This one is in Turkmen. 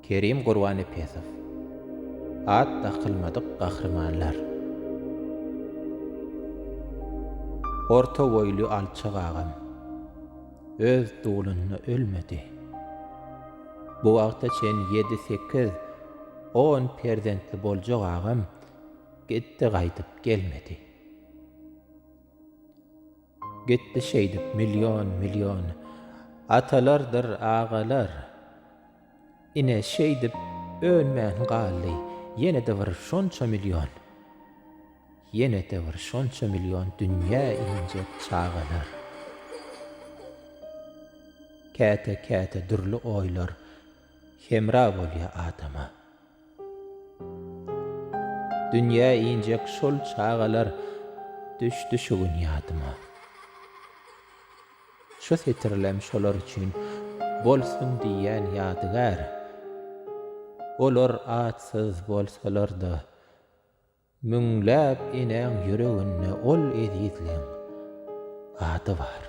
Kerim Gurbannepesow. At dakylmadyk gahrymanlar. Orta boýly alçak agam. Öz dulunda ölmedi. Bu wagta çen ýedi-sekiz, on perzentli boljak agam gitdi gaýdyp gelmedi. Gitdi şeýdip million-million atalardyr agalar. Ine şeýdip önmän galdy ýene-de bir şonça million. Ýene-de bir şonça million dünýä injek çagalar. Käte-käte dürli oýlar hemra bolýar adama. Dünýä injek şol çagalar düşdi şu gün ýadyma. Şu setirlem şolar üçin bolsun diýýän ýadygär. Olar atsyz bolsalar-da, müňläp enäň ýüreginde ol ezizleň ady bar.